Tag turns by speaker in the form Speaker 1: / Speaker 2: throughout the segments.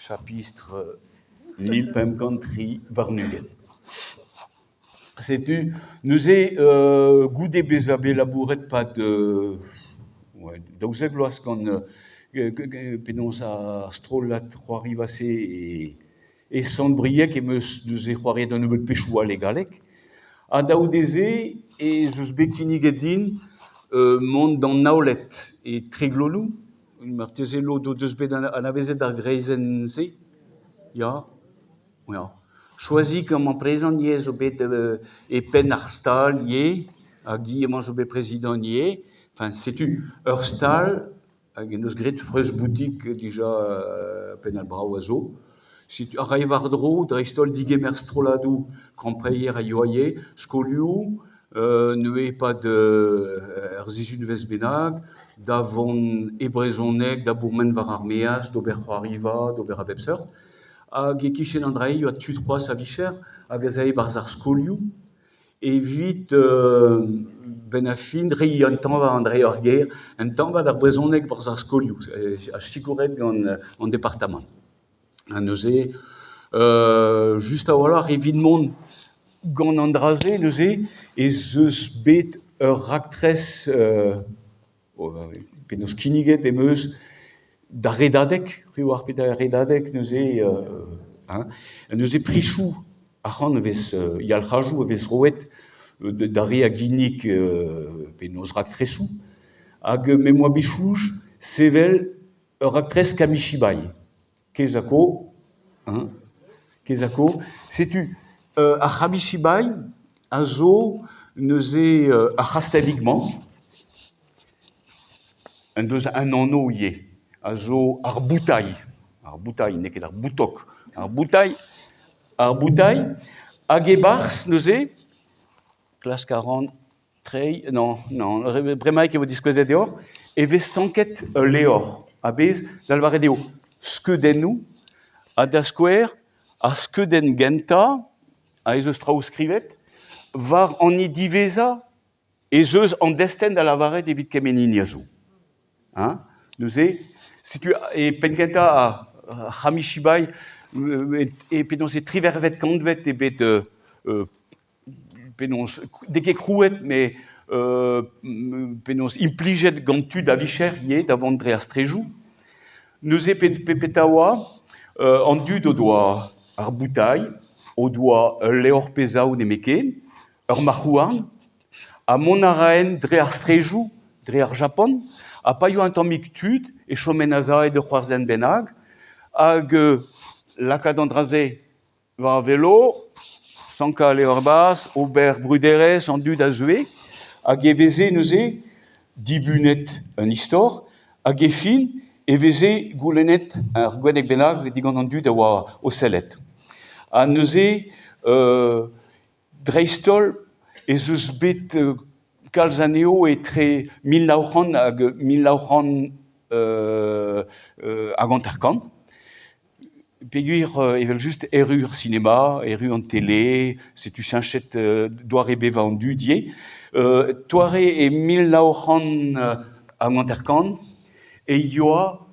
Speaker 1: Chapistr 1523. Setu neuze goude bezañ bet labouret 'pad 12 vloaz gant penaos ar strollad c'hoariva-se e Sant-Brieg em eus neuze c'hoariet un nebeud pezhioù all e galleg. Ha da c'houde-se ez eus bet kinniget din mont d'an Naoned e Treglonou. Marteze lod o deus bet anavezet ar greizenn-se, ya. Ya. Soazig amañ prezant ivez zo bet e penn ar stal ivez, hag hi emañ zo bet prezidant ivez. Enfin, setu ur stal hag en deus graet freuz-boutik dija pennad brav a zo. Setu a rae war-dro dreist-holl digemer strolladoù krampreier a yoa ivez, skolioù, neuze e-pad ur sizhunvezh bennak, da vont e brezhoneg, da bourmen war ar maez, d'ober c'hoariva, d'ober a bep seurt. Hag e-kichen an dra-se e oa tud c'hoazh a-vicher hag ez ae e-barzh ar skolioù evit 'benn ar fin reiñ un tañva an dre ur gêr, un tañva d'ar brezhoneg 'barzh ar skolioù, ha sikouret gant an departamant. Ha neuze, just a-walc'h evit mont gant an dra-se neuze ez eus bet ur raktres penaos kinniget em eus d'ar Redadeg, c'hwi 'oar petra eo ar Redadeg neuze hein, neuze prichoù arc'hant a vez yalc'hajoù a vez roet d'ar re a ginnig penaos raktresoù hag me 'm boa bet soñj sevel ur raktres Kamishibai. Kezako, hein, Kezako. Setu ar C'hamishibai a zo neuze ar c'hastellig-mañ, en deus un anv ivez, a zo ar boutailh. Ar boutailh, n'eo ket ar boutok. Ar boutailh, ar boutailh. Hag e-barzh neuze, klask a ran Treiñ, non, non, bremaik e vo diskouezet deoc'h, e vez sanket ul levr a-bezh, da lavaret eo skeudennoù, ha da skouer, ar skeudenn gentañ, ha ez eus traoù skrivet, war an hini diwezhañ ez eus an destenn da lavaret evit kement hini a zo. Hein? Neuze, setu e penn-kentañ ar C'hamishibai, e penaos e triwec'hvet kantved eo bet penaos n'eo ket krouet met penaos implijet gant tud a vicher ivez da vont dre ar strejoù. Neuze petra oa an dud o doa ar boutailh, o doa ul levr pe zaou nemetken, ur marc'h-houarn, ha mont a raent dre ar strejoù, dre ar Japan, ha pa yoa un tammig tud e choment azaet ur c'hoarzhenn bennak, hag lakaat an dra-se War velo, sankañ al levr bras, ober bruderezh an dud a zeue, hag e veze neuze dibunet un istor, hag e fin e veze goulennet ur gwenneg bennak digant an dud a oa o sellet. Ha neuze, dreist-holl, ez eus bet kalz anezho etre 1900 hag 1950. Peogwir evel-just erru ar sinema, erru an tele, setu cheñchet doare bevañ an dud ivez. Doare e 1950 e yoa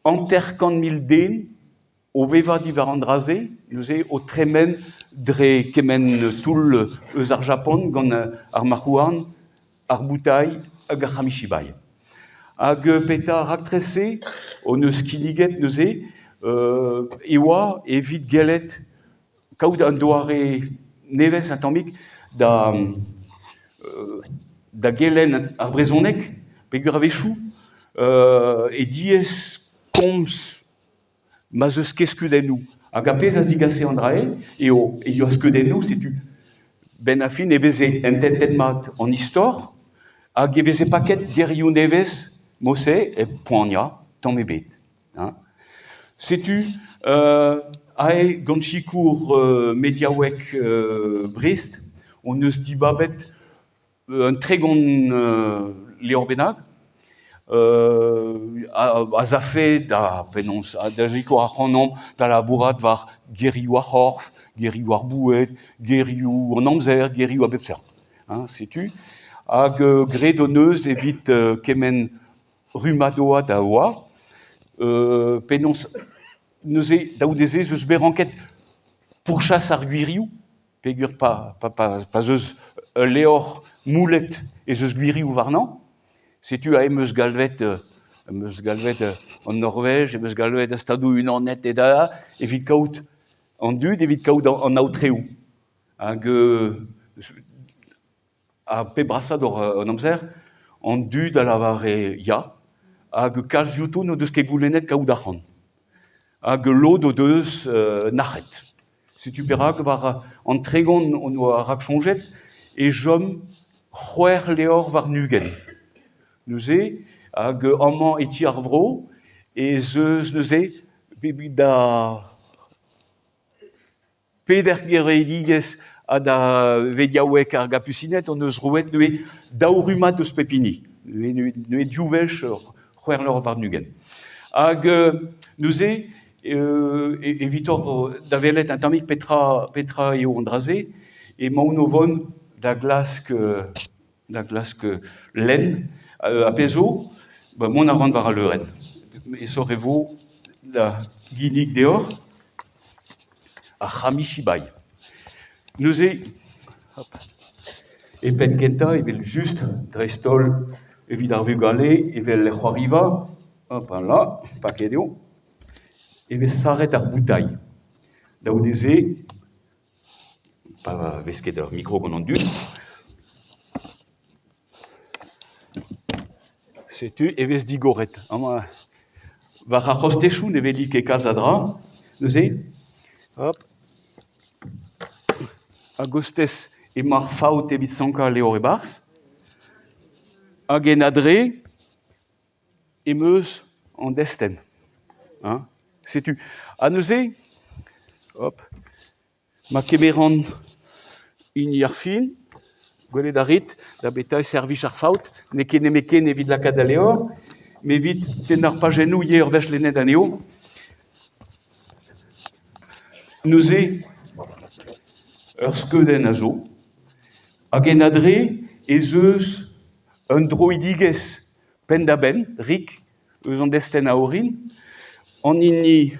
Speaker 1: 50 mil den o vevañ diwar an dra-se, neuze o tremen dre kement toull eus ar Japon gant ar marc'h-houarn, ar boutailh hag ar c'hamishibai. Hag petra raktres-se hon eus kinniget neuze e oa evit gellet kaout un doare nevez un tammig da da gelenn ar brezhoneg peogwir a-wechoù e diaes komz ma'z eus ket skeudennoù. Hag ar pezh a zigase an dra-se eo e yoa skeudennoù, setu 'benn ar fin e veze ententet mat an istor hag e veze paket gerioù nevez mod-se hep poaniañ tamm ebet. Hein. Setu ae gant sikour mediaoueg Brest hon eus dibabet un 30 levr bennak az afe da penaos da sikour ac'hanomp da labourat war gerioù ar c'horf, gerioù ar boued, gerioù an amzer, gerioù a bep seurt. Hein, setu. Hag graet hon eus evit kement rummad oad a oa penaos. Neuze, daou dezhe ez eus bet ranket pourchas ar gwirioù, peogwir pa, pa, pa, pa 'z eus ul levr moulet ez eus gwirioù warnañ. Setu aze em eus galvet, em eus galvet an Norvej, em eus galvet ar Stadoù-Unanet et da evit kaout an dud, evit kaout an aotreoù. Hag Ar pep brasañ d'hor an amzer, an dud a lavare ya, hag kalz diouto n'o deus ket goulennet kaout arc'hant. Hag lod o deus nac'het. Setu perak war an 30 hon oa raksoñjet e chom c'hwec'h levr warn-ugent. Neuze, hag amañ e ti ar vro ez eus neuze da Peder gevredigezh ha da vediaoueg ar Gapusined hon eus roet neuze daou rummad eus pep hini. Neuze div wech c'hwec'h levr warn-ugent. Hag neuze, evitoc'h da welet un tammig petra, petra eo an dra-se, emaon o vont da glask, da glask lenn ar pezh zo. Mont a ran war al leurenn. Aesoc'h e vo da ginnig deoc'h. Ar c'hamishibai. Neuze, e penn-kentañ evel-just, dreist-holl evit ar vugale evel er c'hoariva, hop là, paket eo, e vez sarret ar boutailh. Daou dezhe, pa vez ket ur mikro gant an dud, setu e vez digoret. Amañ war ar c'hostezioù ne weli ket kalz a dra neuze. Hop. A-gostez emañ ar faout evit sankañ al levr e-barzh. Hag en adre em eus an destenn. Hein. Setu. Ha neuze, hop, Ma kemeran hini ar fin, gwelet a rit, da beta e servij ar faout, n'eo ket nemetken evit lakaat al levr, met evit tennañ ar pajennoù ivez ur wech lennet anezho. Neuze, ur skeudenn a zo, hag en adre ez eus un droidigezh penn-da-benn, rik, eus an destenn a orin. An hini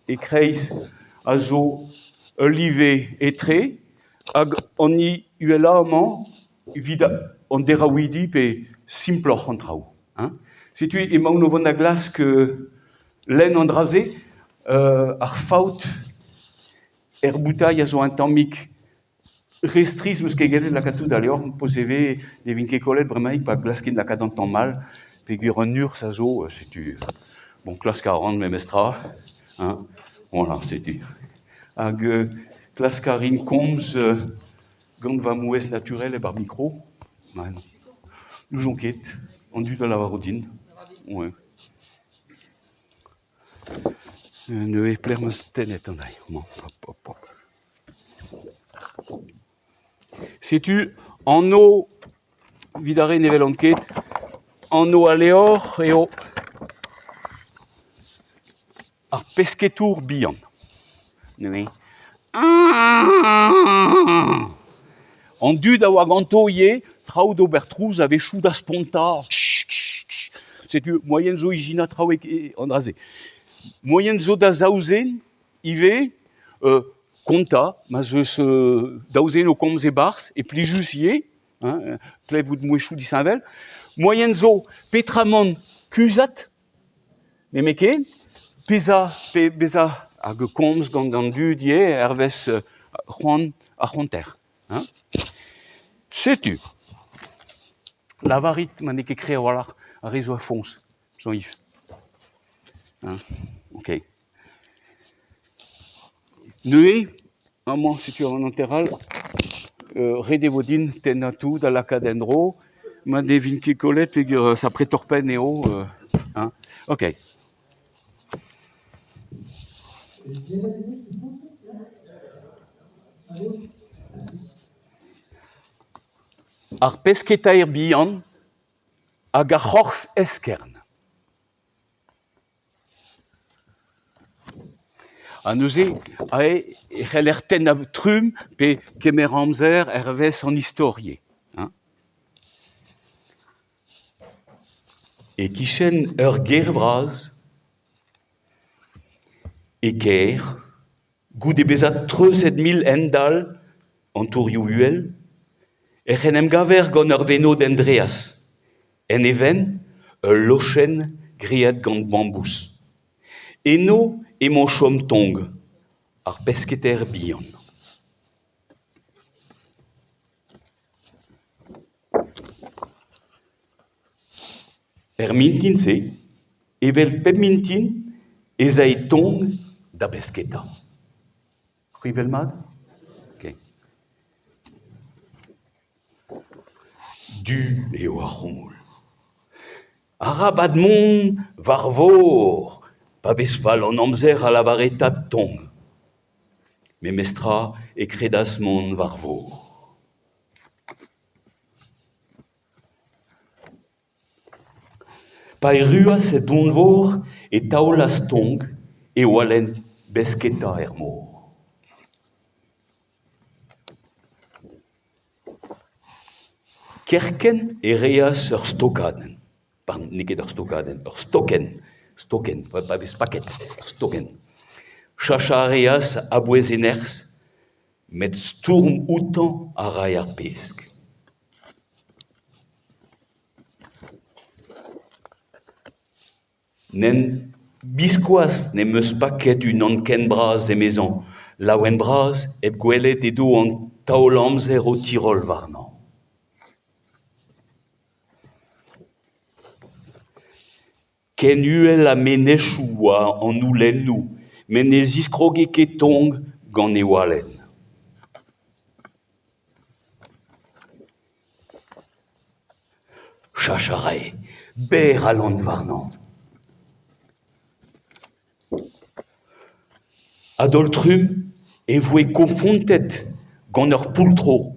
Speaker 1: e-kreiz a zo ul live etre hag an hini uhelañ amañ evit an deraouidi pe simploc'h an traoù. Hein. Setu emaon o vont da glask lenn an dra-se. Ar faout er boutailh a zo un tammig Re strizh 'meus ket gellet lakaat tout al levr, poz e vez ne vin ket kollet bremaik pa glaskin lakaat an tamm all peogwir an urzh a zo, setu bon klask a ran memestra hein, voilà setu. Hag klask a rin komz gant va mouezh naturel hep ar mikro, n'ouzon ket, an dud a lavaro din, ouais. Neuze pelec'h 'meus tennet an dra-mañ? Hop, hop, hop. Setu anv evit ar re ne welan ket, anv al levr eo Ar pesketour bihan. Neuze An dud a oa ganto ivez traoù d'ober trouz a-wechoù da spontañ. Setu moaien zo ijinañ traoù an dra-se. Moaien zo da zaou zen ivez kontañ ma 'z eus daou zen o komz e-barzh e plijus ivez, hein, klevout mouezhioù disheñvel. Moaien zo petramant kuzhat Nemetken, bezañ pe bezañ hag komz gant an dud ivez hervez c'hoant ar c'honter. Hein. Setu, lavarit ma n'eo ket kreñv a-walc'h ar re zo a-foñs, Jean-Yves. Hein, ok. Neuze, amañ setu an hanter all, ret e vo din tennañ tout ha lakaat en-dro. Ma ne vin ket kollet peogwir sapre torr-penn eo. Hein, ok. Ar pesketaer bihan hag ar c'horf-eskern. Ha neuze aze e c'heller tennañ trumm pe kemer amzer hervez an istor ivez hein. E-kichen ur gêr vras. E kêr, goude bezañ treuzet 1000 hent-dall an tourioù uhel, ec'h en em gaver gant ur wenodenn draezh, en e benn ul lochenn graet gant bambouz. Eno emañ o chom Tong, ar pesketaer bihan. Er mintin-se, evel pep mintin, ez ae Tong da besketa. C'hwi 'wel mat ? Du eo ar c'houmoul. Arabat mont war vor pa vez fall an amzer a lavare tad Tong. Memes tra e kredas mont war vor. Pa erruas e donvor e taolas Tong e walenn besketa er mor. Kerkent e reas ur stokadenn, pardon, n'eo ket ur stokadenn, ur stokenn, stokenn, pa vez paket, ur stokenn. Cheñch a reas a-bouez e nerzh, met stourm outañ a rae ar pesk. Nann, biskoazh ne'm eus paket unan ken bras emezañ, laouen-bras hep gwelet edo an taol-amzer o tiroll warnañ. Ken uhel ha menezioù oa an houlennoù met ne ziskroge ket Tong gant e walenn. Cheñch a rae, berr alan warnañ. A-daol-trumm e voe konfontet gant ur poull-tro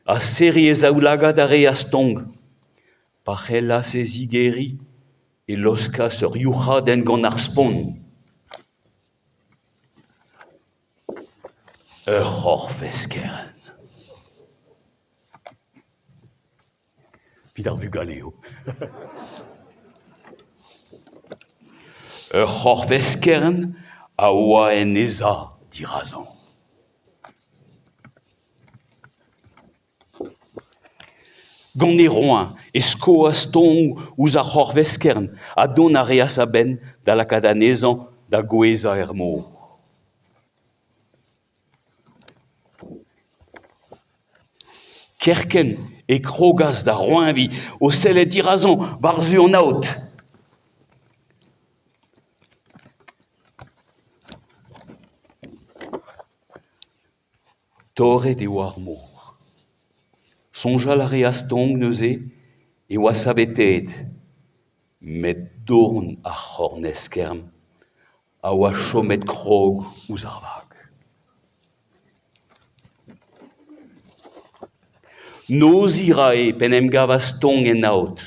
Speaker 1: ha serriñ e zaoulagad a reas Tong. Pa c'hellas e zigeriñ e laoskas ur youc'hadenn gant ar spont. Ur c'horf-eskern. Evit ar vugale eo. Ur c'horf-eskern a oa en he sav dirazañ. Gant e roeñv e skoas Tong ouzh ar c'horf-eskern ha dont a reas a-benn da lakaat anezhañ da gouezhañ er mor. Kerkent e krogas da roeñviñ o sellet dirazañ war-zu an aod. Torret e oa ar mor. Soñjal a reas Tong neuze e oa saveteet, met dorn ar c'horn-eskern a oa chomet krog ouzh ar vag. Noziñ a rae p'en em gavas Tong en aod.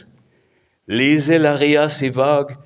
Speaker 1: Lezel a reas e vag.